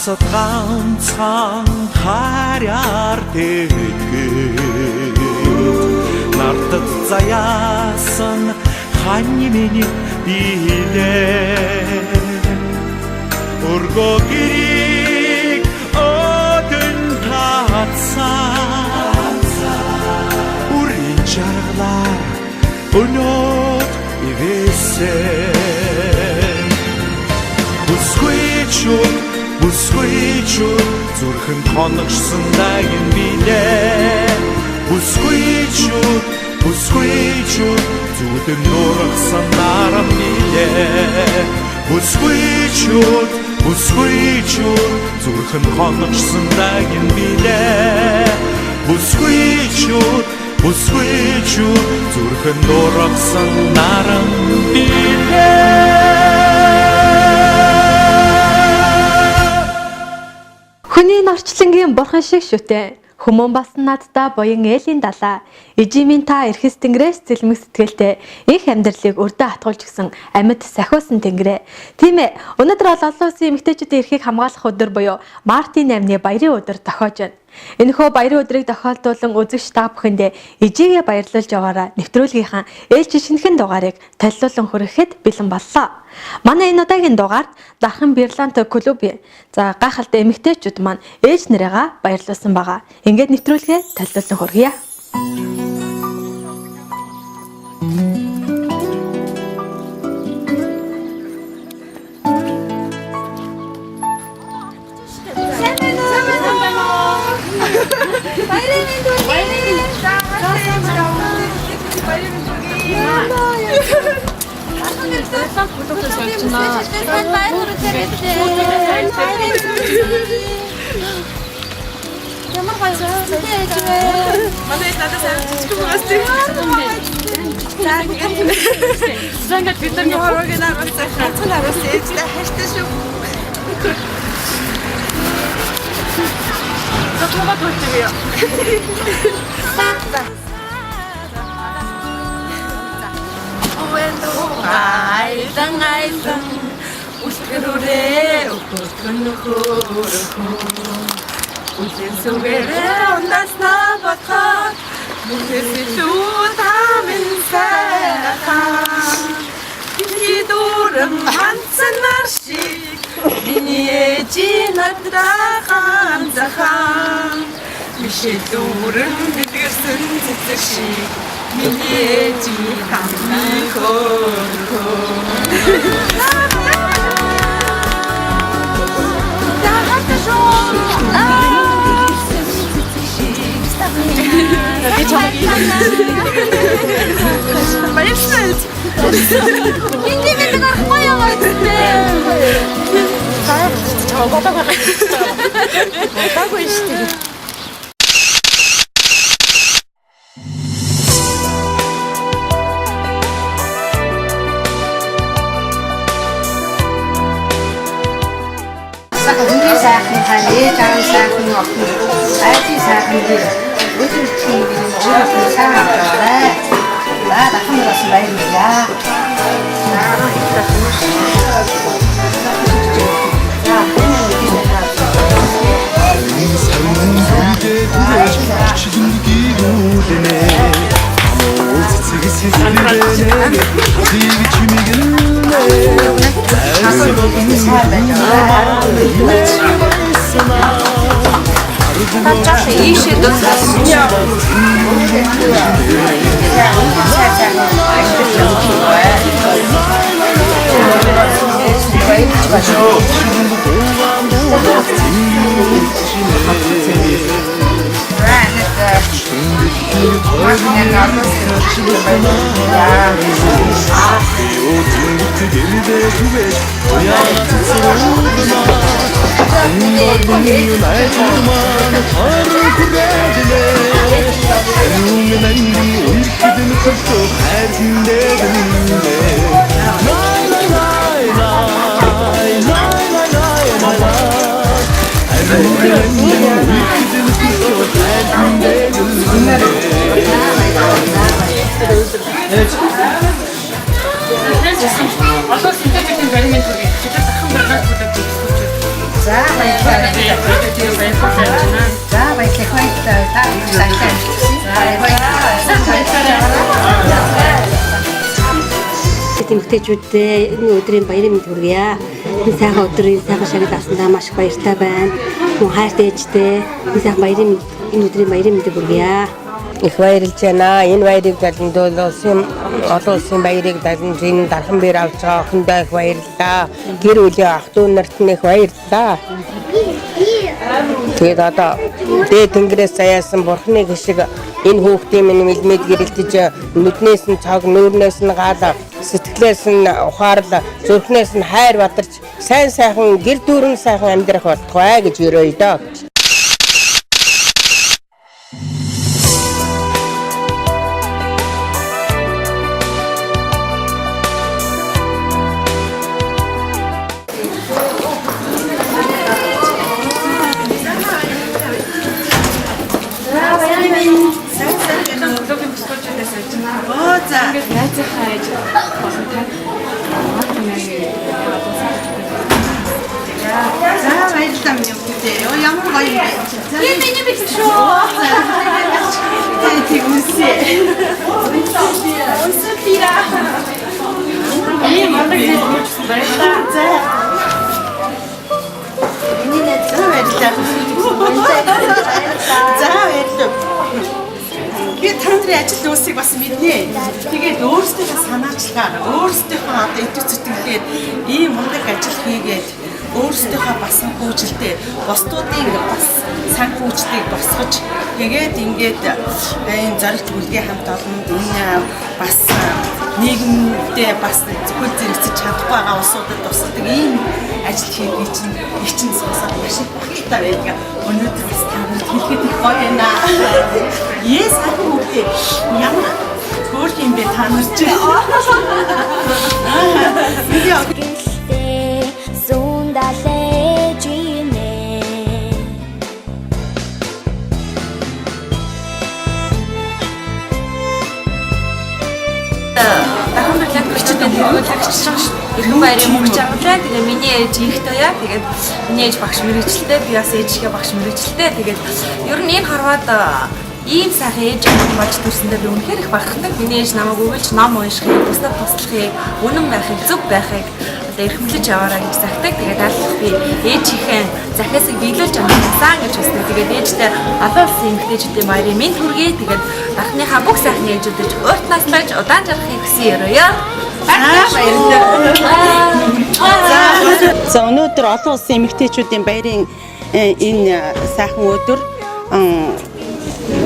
Хагасад ганцхан харьяар тэгэхэд нартад заяасан хань миний билээ. Өргөө гэрийг өдөн татсан үрийн жаргалаар өнөөд ивэсэн. Бүсгүйчүүд, бүсгүйчүүд зүрхэнд хоногшсон дагин билээ. Бүсгүйчүүд, бүсгүйчүүд зүудэн нуургасан наран билээ. Бүсгүйчүүд, бүсгүйчүүд зүрхэнд хоногшсон дагин билээ. Бүсгүйчүүд, бүсгүйчүүд зүрхэнд нуургасан наран билээ. Хүний норчлонгийн бурхан шиг шүтээ. Хүмүүн болсон наддаа буян ээлийн далаа. Ижимийн та эрхэс тэнгэрээс зэлмэг сэтгэлтэй их амьдралыг өрдөө хатгуулж гисэн амьд сахиусан тэнгэрээ. Тийм ээ, өнөөдөр бол олон улсын эмэгтэйчүүдийн эрхийг хамгаалах өдөр буюу Мартын 8-ны баярын өдөр тохиож байна. Энэхүү баярын өдрийг тохиолдуулан үзэгч та бүхэндээ ижигээ баярлалж яваараа нэвтрүүлгийнхаа ээлжийн шинэхэн дугаарыг толилуулан хүрэхэд бэлэн боллоо. Манай энэ удаагийн дугаард Дархан Берлант клубын за гайхалтай эмэгтэйчүүд маань ээж нарыгаа баярлуулсан байгаа. Ингээд нэвтрүүлгээ толилуулан хүргье. Ямар гоё сүнтэй ээж вэ? Манай надаас амар жижиг байгаас тийм. За За ингээд бид нар хорвоог нь харуулсан ганцхан харуулсан ээжтэй хайртай шүү. За туугаад болчих юм. За. Айлан айлан үлгэрүүрээ өгөртгөн нөхөрөхөө. Үлэн сүгэрээ унаснаа бодоход нүхээс илүү та минь сайхан. Дэлхий дүүрэн ганцхан нар шиг миний ээжийн надад ганцхан. Мишээ дүүрэн дэлгэрсэн цэцэг шиг миний ээжийн хамгийн хөөрхөн. Би чамайг баярлалаа. Энд бид гарахгүй яваа гэсэн. Чамайг болоог байгаа. Болоогүй шүү дээ. Сайхан хүний сайхан хаан ээж аав сайхан охин айдын сайхан би өдөр чи өөр охин сайн аваарай. За дахин бас баярлалаа. Члэнгийн үлнэ Амуу цэцэг сэсвэрэнэ Зиг чимэгнэ Зайсан болон Та жаахан ийшээ дутсан. Олон синтетикийн баримын төргийг бид нар дахин баримт бүлэг зөксөж. За баярлалаа. За баярлалаа. Та баярлалаа. Баярлалаа. Эмэгтэйчүүддээ энэ өдрийн баярын мэнд хүргье. Энэ сайхан өдрийн сайхан шагнал авсандаа маш их баяртай байна. Мөн хайртай ээжтэй энэ сайхан баярын энэ өдрийн баярын мэндийг хүргье. Их баярлж байна. Энэ баярыг даландуул олон улсын баярыг даланд энэ дархан бэр авч байгаа охиндоо их баярлалаа. Гэр бүлийн ах дүү нарт нь их баярлалаа. Тэгээд одоо дээд тэнгэрээс заяасан бурхны гişиг энэ хүүхдийн минь мэлмэд гэрэлтэж нүднээс нь цог, нүүрнээс нь гал, сэтгэлээс нь ухаарл, зүрхнээс нь хайр бадарч сайн сайхан гэр дүүрэн сайхан амьдрах болтугай гэж өрөөе дөө. Ингээд найзынхаа ээж болсон тань. За баярлалаа миний хүүхдээ. Йоо ямар гоё юм бэ. Би миний бэлэг шүү. Тийм үнсээ. Үнсүүлээ. Ийм мундаг зүйл өгсөн баярлалаа. За. Миний найз за баярлалаа. За баярлалаа. Би та нарын ажил үйлсийг бас мэднэ. Тэгээд өөрсдийнхөө санаачлагаар, өөрсдийнхөө одоо идэв зүтгэлээр ийм мундаг ажил хийгээд өөрсдийнхөө бас санхүүжилтээ, бусдуудын бас санхүүжилтийг босгож тэгээд ингээд ийм зоригт бүлгийн хамт олонд энэ бас нийгэмдээ бас зөвхөн зэрэгцэж чадахгүй байгаа улсуудад тусалдаг ийм ажил хийхийг чинь их чинь сонсоод маш их багталтай байдаг. Өнөөдөр бас та нарт хэлэхэд их гоё байна. Yes, сайхан хүүхдээ. Ямар хөөрх юм бэ та нар чи? Гэлтэй зүүн далай жинэ. Дахин бирлэг бичдэг тэргүүлэгч байгаа шүү. Эрхэн баярын мөнгө чаргалаа. Тэгээ миний ээж их тояа. Тэгээд миний ээж багш мэрэгчлээ. Би бас ээжийнхээ багш мэрэгчлээ. Тэгээд ер нь энэ хорвоод ийм сайхан ээж болж төрсөндөө би үнэхээр их бахархдаг. Миний ээж намайг өгөлж ном уншихыг, бусдад туслахыг, үнэн байхыг, зөв байхыг одоо эрхэмлэж яваарай гэж захидаг. Тэгээд аль би ээжийнхээ захиасыг биелүүлж амжсан гэж хүсдэг. Тэгээд ээжтэй олон улсын эмэгтэйчүүдийн баярын мэнд хүргэе. Тэгээд анхныхаа бүх сайхан ээжүүдэд урт наслаж удаан жаргахыг хүсэн өрөөё. Баярлалаа. За өнөөдөр олон улсын эмэгтэйчүүдийн баярын энэ сайхан өдөр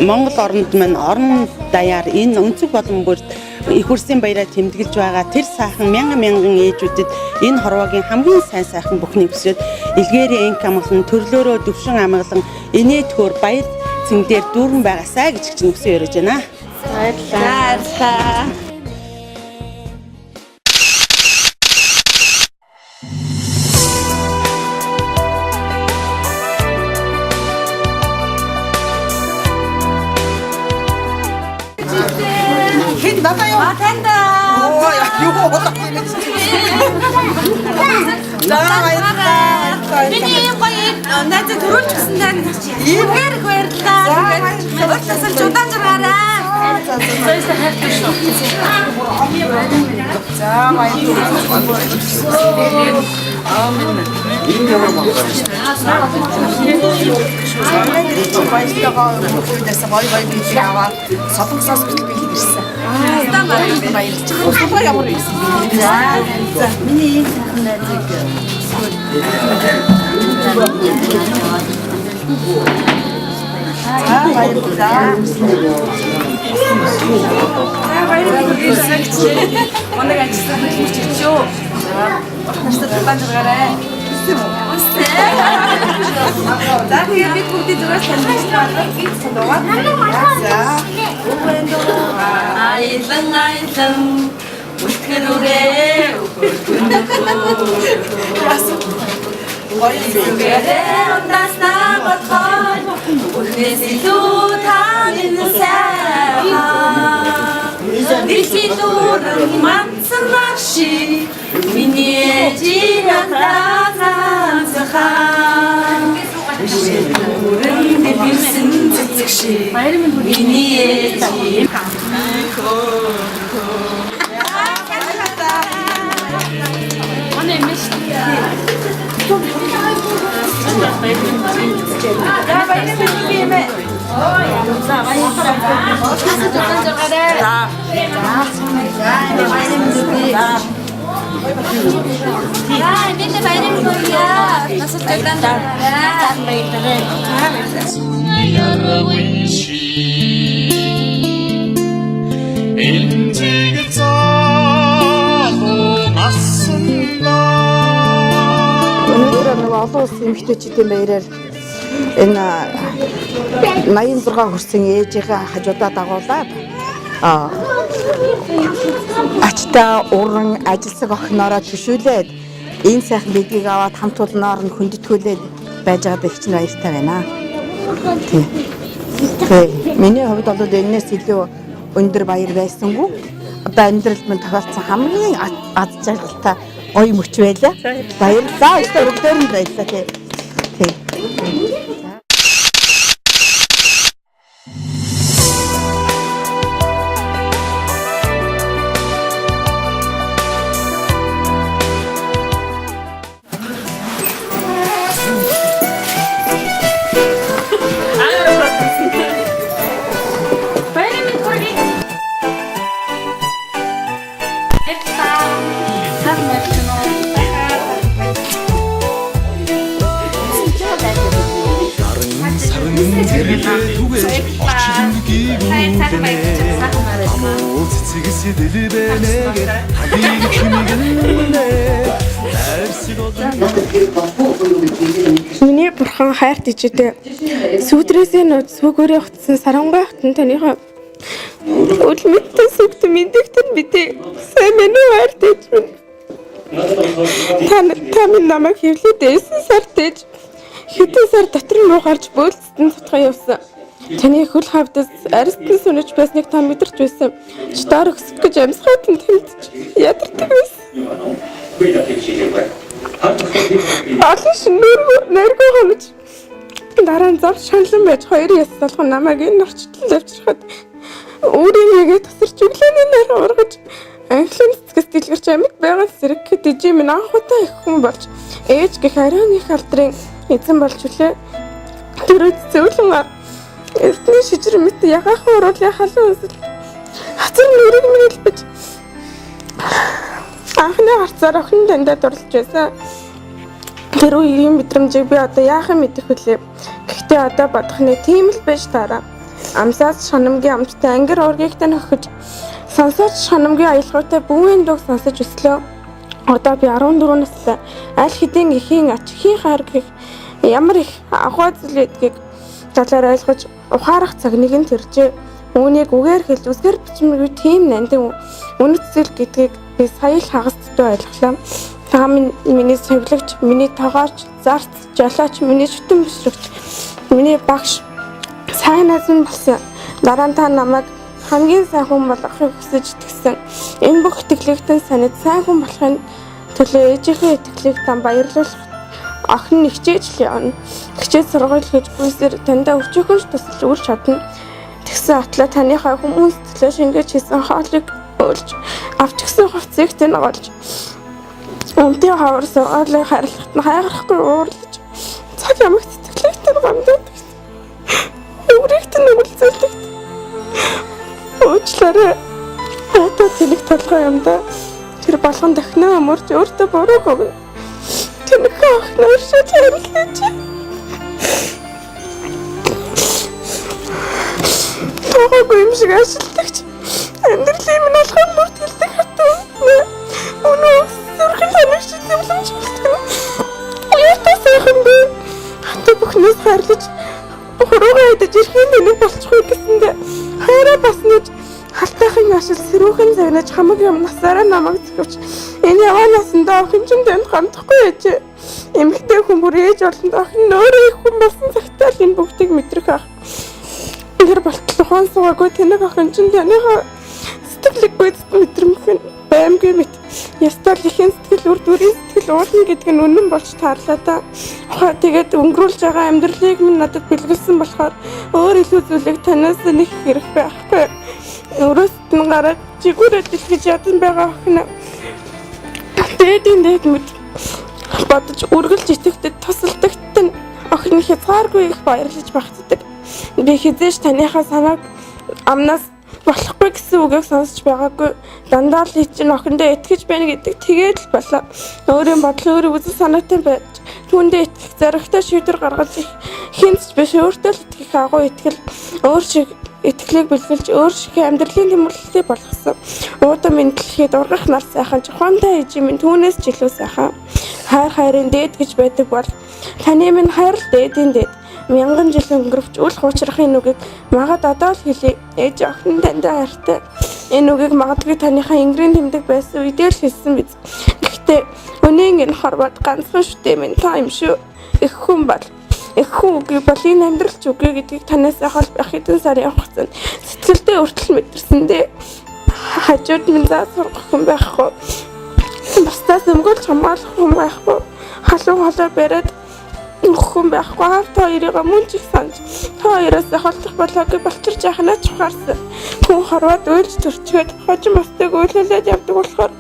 Монгол оронд маань орон даяар энэ өнцөг болон бүрд их хүрсийн баяраа тэмдэглэж байгаа тэр сайхан мянган мянган ээжүүдэд энэ хорвоогийн хамгийн сайн сайхан бүхнийг хүсээд илгээрээ инк амгалан төрлөөрөө төвшин амгалан инээдхөөр баяр цэнгдээр дүүрэн байгаасай гэж чинь хүсэн өрөөж байна. Баярлалаа. Хэд надаа юу? Танда. Оо юу болоо. За баярлалаа. Миний ийм гоё найзаа төрүүлж өгсөн тань. Үнэхээр их баярлалаа. Тэгээд урт насалж удаан жаргаарай. Соёлтой хайртай шүү. За баярлалаа. Манай чи баярлалаа. Хүүхдээс гоё гоё бэлэг аваад солонгосоос хүртэл бэлэг ирсэн. Баярлалаа. Услуга ямар байсан бэ? За за Миний ийм сайхан найзыг за баярлалаа. За баярлалаа хүргэсэн гэж. Мундаг ажилласан хөдөлмөрч ирчүү. Урт настай удаан жаргаарай. За тэгээд бид бүгдийн зүгээс таньж байгаа гинт сандуугаа. За Аялан аялан үлтгэн үрээ гоё юм. Зүгээрээ ундаснаа бодгой Бүхнээс илүү та минь сайхан Дэлхийн дүүрэн мансар шиг миний ээжийн надад ганцхан. Нүрэн дэлгэрсэн цэцэг шиг. Миний ээж Манай эмээ шүү дээ. За баяртай юм ээ. За баярлалаа. За. За эмээтэй баярын хүргье. Насалж удаан баярлалаа. Ярвын шиг Энзэг залуу насандаа. Өнөөдөр нөгөө олон улсын эмэгтэйчүүдийн баяраар энэ 86 хүрсэн ээжийнхээ хажуудаа дагуулад ачтай уран ажилсаг охиноороо төшөөлээд энэ сайхан бидгийг аваад хамт олноор нь хүндэтгүүлээд байж байгаад их чинь баяртай байна. Тий. Тий. Миний хувьд бол энэс илүү өндөр баяр байсангүй. Одоо амьдралд минь тохиолдсон хамгийн аз жаргалтай гоё мөч байлаа. Баярлалаа. Өстө өргөдөөр нь баярлалаа тий. Тий. Баярын мэнд хүргэе. Нарын сарын зэрлээ түгэж орчлонгийн үлэнэ. Амуу цэцэгс дэлбэнэгэ хадийг химгэнэ. Найрсаг олон. Миний бурхан хайрт ичээдээ. Сүдрээсээ нууц сүгөөрээ утсан сарангуй хотон таныхаа үл мэдтэн сүгт мэдэгтэн мэдээ. Сайн мэн үү хайрт ээж минь. Та минь намайг хэвлээд 9 сард ээж. Хэдэн сар дотор нь муу гарч бөөлцсөн цутгаа явсан. Таны хөл хавдас аристан сүнэж байсныг та мэдэрч байсан. Чи доор өсөх гэж амьсгаад нь тэмдэж ядардаг байсан. Олон шинээр нэргүй хонож дараа нь зав шаналан байж хоёр яс болгон намайг энэ орчтол авчирхад өөрийн нэгэ тасарч өглөөний нар ургаж анхлын цэцгээс дэлгэрч амьд байгаа зэрэг гэд ижээ минь анх удаа их хүн болж ээж гэх ариун их алдрын эзэн болж үлээ. Тэр үед зөөлөн эрдэнэ шижир мэт ягаахан уруулын халуун өсөл хацар нүрийг минь элбэж анхны гарцаар охин дандаа дурлж байсан. Тэр үеийн мэдрэмжийг би одоо яахан мэдэх вүлээ. Гэхдээ одоо бодох нэ тийм л байж таараа. Амсаас шанамгийн амттай ангир уургийг тань хөхөж сонсооч шанамгийн аялгаутай бүүн дууг сонсож өслөө. Одоо би 14 настай аль хэдийн эхийн ач хийн хайр гэх ямар их агуу зүйл байдгийг талаар ойлгож ухаарах цаг нэгэн төржээ. Үүнийг үгээр хэлж үсгээр бичмэргүй тийм нандин үнэт зүйл гэдгийг би сая л хагас дутуу ойлголоо. Та минь миний совилогч, миний тогооч, зарц, жолооч, миний шүтэн бишрэгч, миний багш сайн найз минь болсон. Дараа нь та намайг хамгийн сайн хүн болгохыг хүсэж итгэсэн. Энэ бүх итгэлийг санаад сайн хүн болохын төлөө ээжийнхээ итгэлийг тань баярлуулах охин нь хичээж л явна. Хичээж сургууль гэж гүйсээр таньдаа өчөөхөн ч тусалж үр чадна. Тэгсэн атлаа таныхаа хүмүүс төлөө шингээж хийсэн хоолыг өөлж авч гисэн хувцсыг тань голж өмтийн хавар сургуулийн харилцагт нь хайгарахгүй уурлаж цаг ямагт сэтгэлийг тань гамдаад өврийг тань өгөлцүүлдэг. Уучлаарай. Одоо тэнэг толгой юм да. Тэр болгон дахнаа өмөрч өөртөө бурууг өгнө. Тэнэг охин өршөөж хайрлаач. Тоогоогүй юм шиг ажилтагч. Амьдралын минь алхам бүрт хэлдэг хатуу. Өнөө зүрхэн танигч зөвлөмж болтгоно. Яатаа сайхан бэ? Хатуу бүхнээс хайрлаж хуруугаа идэж ирэхийн тэнэг болчихгүй гэсэндэ хайраа баснаж халтайхан ашил сэрүүхэн загнаж хамаг юм насаараа намайг зөхөвч энэ яваа насандаа охин чинь танд гамдахгүй ээжээ. Эмэгтэй хүн бүр ээж болонд охин өөрөө их хүн болсон цагтаа л энэ бүгдийг мэдрэх ах. Тэр болтол ухаан суугаагүй тэнэг охин чинь таныхаа сэтгэлийг гүйцэд мэдрэмх нь баймгүй мэт. Ёстой л ихэн сэтгэл үр дүрийн сэтгэл уулна гэдэг нь үнэн болж таарлаа да. Ухаа тэгээд өнгөрүүлж байгаа амьдралыг минь надад бэлгэлсэн болохоор өөр илүү зүйлийг танаас нэг хэрэг байхгүй. Өрөөст нь гараад жигүүрээ дэлгэж ядан байгаа охин. Дээдийн дээд мэд бодож үргэлж итгэдэг тусалдагт нь охин хязгааргүй их баярлаж багтдаг. Би хизээш таныхаа санааг амнаас болохгүй гэсэн үгийг сонсч байгаагүй. Дандаа л чинь охиндоо итгэж байна гэдэг тэгээд л болоо. Өөрийн бодол, өөрийн үзэл санаатай байж түүндээ итгэх зоригтой шийдвэр гаргаж хинц ч биш өөртөө л итгэх агуу итгэл өөр шиг итгэлийг бэлгэлж өөр шиг амьдралын тэмдэглэлийг болгосон. Уудам минь дэлхийд ургах нар сайхан, жухамтай ээж минь түүнээс ч илүү сайхан. Хайр хайрын дээд гэж байдаг бол таны минь хайр л дээдийн дээд. Мянган жил өнгөрөвч үл хуучрахын үгийг магад одоо л хэлье. Ээж охин танд хайртай. Энэ үгийг магадгүй таныхаа энгэрийн тэмдэг байсан үедээ л хэлсэн биз. Гэхдээ өнөөгийн энэ хорвоод ганцхан шүтээ минь та юм шүү. Их хүн бол их хүн үгүй бол энэ амьдрал ч үгүй гэдгийг танаас хол байх хэдэн сарын хугацаанд сэтгэлдээ өртөл мэдэрсэн дээ. Хажууд минь заа сургах хүн байхгүй. Бусдаас өмгөөлж хамгаалах хүн байхгүй. Халуун холоо бариад өгөх хүн байхгүй. Аав та хоёрыгаа мөн ч их санаж та хоёроос холдох болоогүй болчирч яханаа ч ухаарсан. Хүн хорвоод уйлж төрчгөөд хожим бусдыг уйлуулаад явдаг болохоор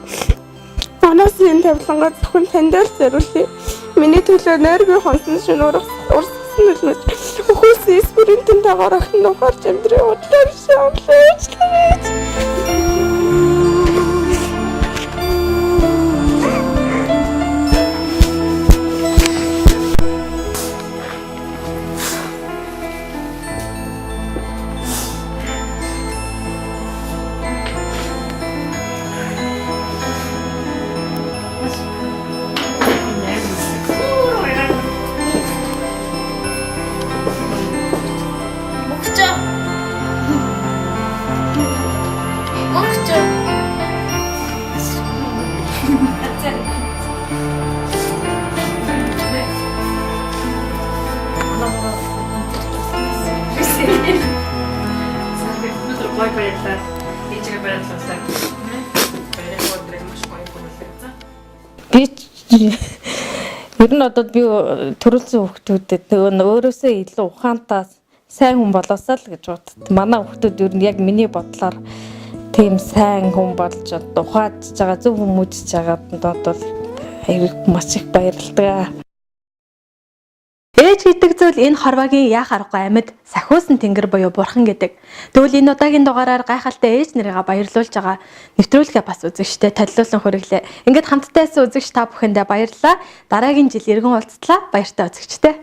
манаас энэ тавилангаа зөвхөн танд л зориулъя. Миний төлөө нойргүй хонсон шин урсгасан үлмэж өхөөс эс бүрийн тэн дагаар охин ухаарч амьдрын удлаа биш амлаач лавэж. 먹자. 먹자. Гой баярлалаа. Ээжигээ баярлалаа. Баярын өдрийг маш гоё өнгөрүүлээ. Би ер нь одоо би төрөлцөн хүүхдүүдэд нөгөө нь өөрөөсөө илүү ухаантай сайн хүн болоосаа л гэж бодд. Манай хүүхдүүд ер нь яг миний бодлоор тийм сайн хүн болж ухааж байгаа, зөв хүмүүжиж байгаад нь бол аюу маш их баярлалаа. Ээж гэдэг зүйл энэ хорвоогийн яах аргагүй амьд сахиусан тэнгэр буюу бурхан гэдэг. Тэгвэл энэ удаагийн дугаараар гайхалтай ээж нарыгаа баярлуулж байгаа нэвтрүүлгээ бас үзэгчтэй толилуулан хүргэлээ. Ингээд хамтдаа байсан үзэгч та бүхэндээ баярлалаа. Дараагийн жил эргэн уулзтлаа. Баяртай үзэгчтэй.